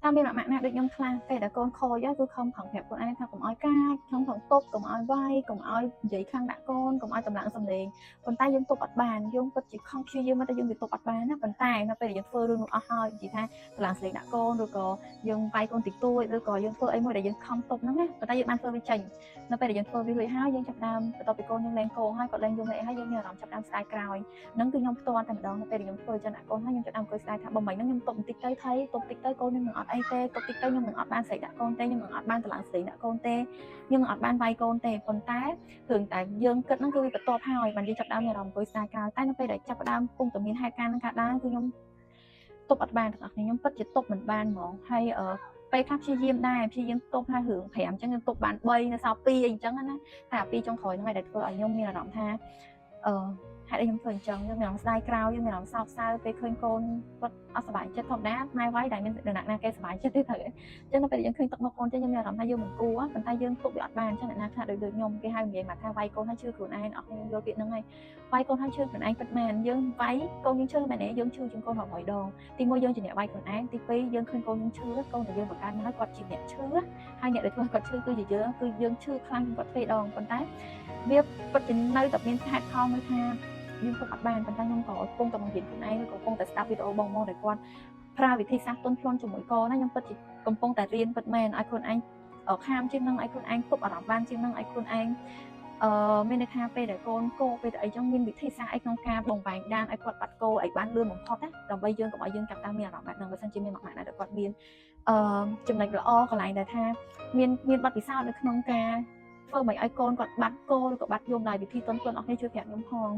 តាមមានម៉ាក់ណាដូចខ្ញុំខ្លះពេលដែលកូនខូចគឺខំប្រឹងប្រាប់ខ្លួនឯងថាកុំឲ្យកាចខំប្រឹងទប់កុំឲ្យវាយកុំឲ្យនិយាយខ្លាំងដាក់កូនកុំឲ្យតម្លើងសំឡេងប៉ុន្តែយើងទប់អត់បានយើងពិតជាខំព្យាយាមមកតែយើងវាទប់អត់បានណាប៉ុន្តែនៅពេលដែលយើងធ្វើរឿងនោះអស់ហើយនិយាយថាតម្លើងសំឡេងដាក់កូនឬក៏យើងវាយកូនតិចតួចឬក៏យើងធ្វើអីមួយដែលយើងខំទប់ហ្នឹងណាប៉ុន្តែយើងបានធ្វើវាចេញនៅពេលដែលយើងធ្វើវារួចហើយយើងចាប់ដើមបន្ទាប់ពីកូនយើងលែងកោហើយគាត់លែងយំអីហើយយើងមានអារម្មណ៍ចាប់ដើមស្ដាយក្រោយហ្នឹងគឺខ្ញុំផ្ទាល់តែម្ដងនៅពេលដែលខ្ញុំធ្វើចឹងដាក់កូនហើយខ្ញុំចាប់ដើមអង្គុយស្ដាយថាបើមិនហ្នឹងខ្ញុំទប់បន្តិចទៅថៃទប់តិចទៅកូនខ្ញុំនឹងអត់អីទេទប់តិចទៅខ្ញុំនឹងអត់បានស្រែកដាក់កូនទេខ្ញុំនឹងអត់បានតម្លើងស្រែកដាក់កូនទេខ្ញុំនឹងអត់បានវាយកូនទេប៉ុន្តែរឿងតែយើងគិតហ្នឹងគឺវាបន្ទាប់ហើយបានយើងចាប់ដើមមានអារម្មណ៍អង្គុយស្ដាយក្រោយតែនៅពេលដែលចាប់ដើមពុំតែមានហេតុការណ៍ហ្នឹងកើតឡើងគឺខ្ញុំទប់អត់បានទាំងអស់គ្នាខ្ញុំពិតជាទប់មិនបានហ្មងហើយអឺពេលខ្លះព្យាយាមដែរព្យាយាមទប់ហើយរឿង5អញ្ចឹងខ្ញុំទប់បាន3នៅសល់2អីអញ្ចឹងណាតែអា2ចុងក្រោយហ្នឹងឯងដែលធ្វើឲ្យខ្ញុំមានអារម្មណ៍ថាអឺហេតុអីខ្ញុំធ្វើអញ្ចឹងខ្ញុំមានអារម្មណ៍ស្ដាយក្រោយខ្ញុំមានអារម្មណ៍សោកសៅពេលឃើញកូនគាត់អត់សប្បាយចិត្តធម្មតាម៉ែវាយតែមានដំណាក់ណាគេសប្បាយចិត្តទេត្រូវអញ្ចឹងនៅពេលដែលយើងឃើញទឹកមុខកូនចឹងខ្ញុំមានអារម្មណ៍ថាយើងមិនគួរប៉ុន្តែយើងទប់វាអត់បានអញ្ចឹងអ្នកណាខ្លះដូចដូចខ្ញុំគេហៅនិយាយមកថាវាយកូនឲ្យឈឺខ្លួនឯងអត់ខ្ញុំយល់ពាក្យហ្នឹងហើយវាយកូនឲ្យឈឺខ្លួនឯងពិតមែនយើងវាយកូនយើងឈឺមែនទេយើងឈឺជាងកូនរាប់រយដងទីមួយយើងជាអ្នកវាយខ្លួនឯងទីពីរយើងឃើញកូនយើងឈឺកូនដែលយើងបង្កើតមកឲ្យគាត់ជាអ្នកឈឺហើយអ្នកដែលធ្វើឲ្យគាត់ឈឺគឺជាយើងគឺយើងឈឺខ្លាំងជាងគាត់ទ្វេដងប៉ុន្តែវាពិតជានៅតែមានហេតុផលមួយថាយើងទប់អត់បានប៉ុន្តែខ្ញុំក៏កំពុងតែបង្រៀនខ្លួនឯងឬក៏កំពុងតែស្ដាប់វីដេអូបងមកដែលគាត់ប្រើវិធីសាស្ត្រទន់ភ្លន់ជាមួយកូនណាខ្ញុំពិតជាកំពុងតែរៀនពិតមែនឲ្យខ្លួនឯងខាមជាងនឹងឲ្យខ្លួនឯងទប់អារម្មណ៍បានជាងនឹងឲ្យខ្លួនឯងអឺមានន័យថាពេលដែលកូនកោពេលដែលអីចឹងមានវិធីសាស្ត្រអីក្នុងការបង្វែងដានឲ្យគាត់បាត់កោឲ្យបានលឿនបំផុតណាដើម្បីយើងកុំឲ្យយើងចាប់តាមមានអារម្មណ៍បែបហ្នឹងបើសិនជាមានម៉ាក់ម៉ាក់ណាដែលគាត់មានអឺចំណុចល្អកន្លែងដែលថាមានមានបទពិសោធន៍នៅក្នុងការធ្វើមិនឲ្យកូនគាត់បាត់កោឬក៏បាត់យំដោយវិធីទន់ភ្លន់អស់នេះជួយប្រាប់ខ្ញុំផង។